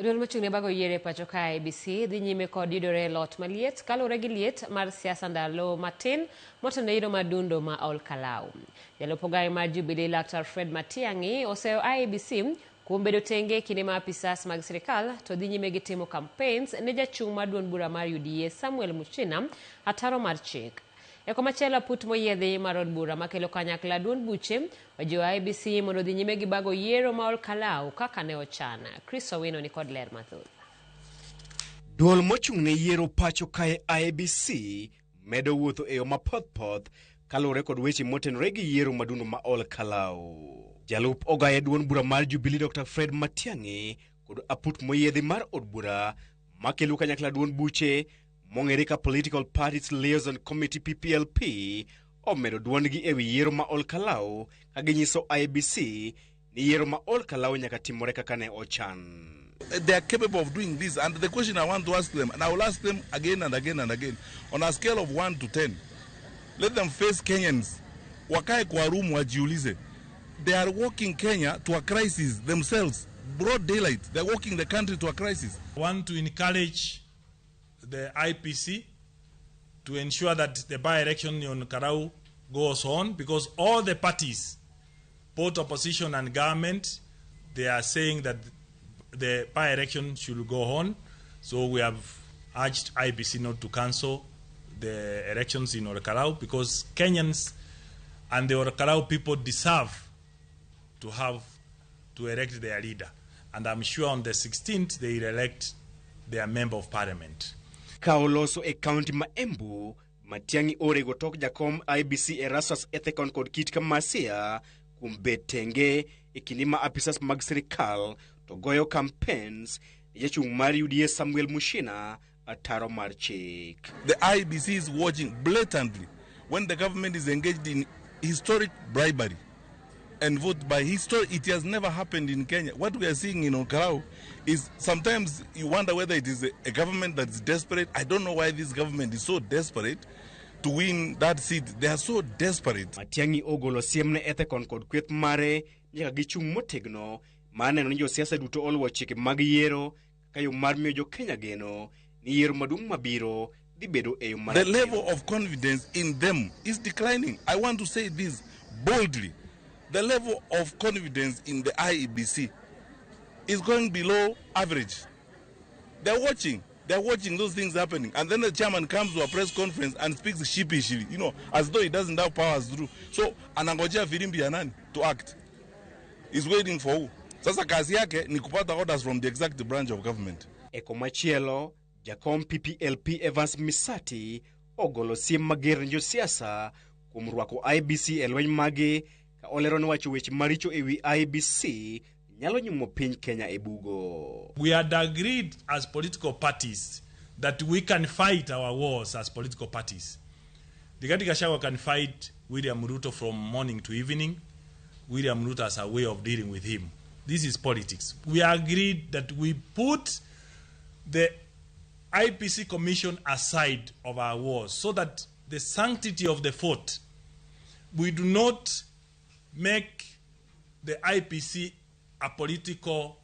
Duol mochung' ne bago yiero e pacho ka IEBC dhi nyime kod yudore e lot maliet kaluwore gi liet mar siasa ndalo matin motelo ne yiero mar dundo ma Ol Kalou. Jalup ogaye mar Jubilee Laktar Fred Matiang'i oseyo IEBC kuom bedo tenge e kinde ma apisas mag sirikal to dhi nyime gi timo campaigns ne jachung' mar duond bura mar UDA Samuel Muchina ataro mar chik. E komachielo aput moyiedhi mar od bura makelo kanyakla duond buche ojiwo IEBC mondo odhi nyime gi bago yiero ma Ol Kalou kaka ne ochan. Chris Owino ni kod ler mathoth. Duol mochung' ne yiero pacho kae IEBC medo wuotho e yo mapothpoth kaluwore kod weche motenore gi yiero madundo ma Ol Kalou. Jalup ogaye duond bura mar Jubilee Dr. Fred Matiang'i kod aput moyiedhi mar od bura makelo kanyakla duond buche mong'ere ka Political Parties Liaison Committee PPLP omedo duondgi e wi yiero ma Ol Kalou ka ginyiso IEBC ni yiero ma Ol Kalou nyaka timore kaka ne ochan. They are capable of doing this. And the question I want to ask them, and I will ask them again and again and again, on a scale of 1 to 10, let them face Kenyans. Wakae kwa room wajiulize. They are walking Kenya to a crisis themselves. Broad daylight. They're walking the country to a crisis. I want to encourage the IPC to ensure that the by-election in Karau goes on, because all the parties, both opposition and government, they are saying that the by-election should go on. So we have urged IPC not to cancel the elections in Ol Kalou, because Kenyans and the Ol Kalou people deserve to have to elect their leader. And I'm sure on the 16th they will elect their member of parliament. Ka oloso e kaunti ma Embu, Matiang'i orego tok jakom IEBC Erastus Ethekon kod Kit Kamasia kuom bet tenge e kinde ma apisas mag sirikal to goyo campaigns ne jachung' mar UDA Samuel Muchina ataro mar chik. The IEBC is watching blatantly when the government is engaged in historic bribery and vote by history. It has never happened in Kenya. What we are seeing in Ol Kalou is sometimes you wonder whether it is a government that is desperate. I don't know why this government is so desperate to win that seat. They are so desperate. Matiang'i ogolo siem ne Ethekon kod kweth mare nyaka gichung' motegno mar neno ni josiasa duto oluwo chike mag yiero kaka yo mar miyo jo-Kenya geno ni yiero maduong' mabiro dhi bedo e yo The maratiro. level of confidence in them is declining. I want to say this boldly. The level of confidence in the IEBC is going below average. They're watching. They're watching those things happening. And then the chairman comes to a press conference and speaks sheepishly, as though he doesn't have powers to do. So, anangojea firimbi ya nani to act. He's waiting for who? Sasa kazi yake ni kupata orders from the executive branch of government. E komachielo, jakom PPLP Evans Misati ogolo siem mager ne josiasa kuom rwako IEBC e lweny mage ka olero ni wacho weche maricho e wi IEBC nyalo nyumo piny Kenya e bugo. We had agreed as political parties that we can fight our wars as political parties. Rigathi Gachagua can fight William Ruto from morning to evening. William Ruto has a way of dealing with him. This is politics. We agreed that we put the IPC Commission aside of our wars so that the sanctity of the fort, we do not make the IPC a political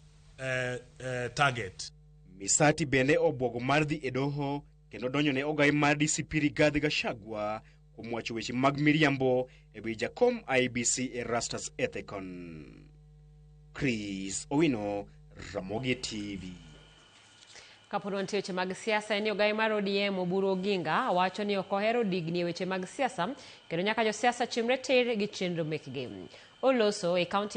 target. Misati bende obwogo mar dhi e doho kendo donjo ne ogai mar DCP Rigathi Gachagua kuom wacho weche mag miriambo e wi jakom IEBC Erastus Ethekon. Chris Owino, Ramogi TV. Kapod wantie weche mag siasa, en ni ogai mar ODM Oburu Oginga wacho ni ok ohero digni e weche mag siasa kendo nyaka josiasa chimre tir gi chenro mekgi. Oloso e kaunti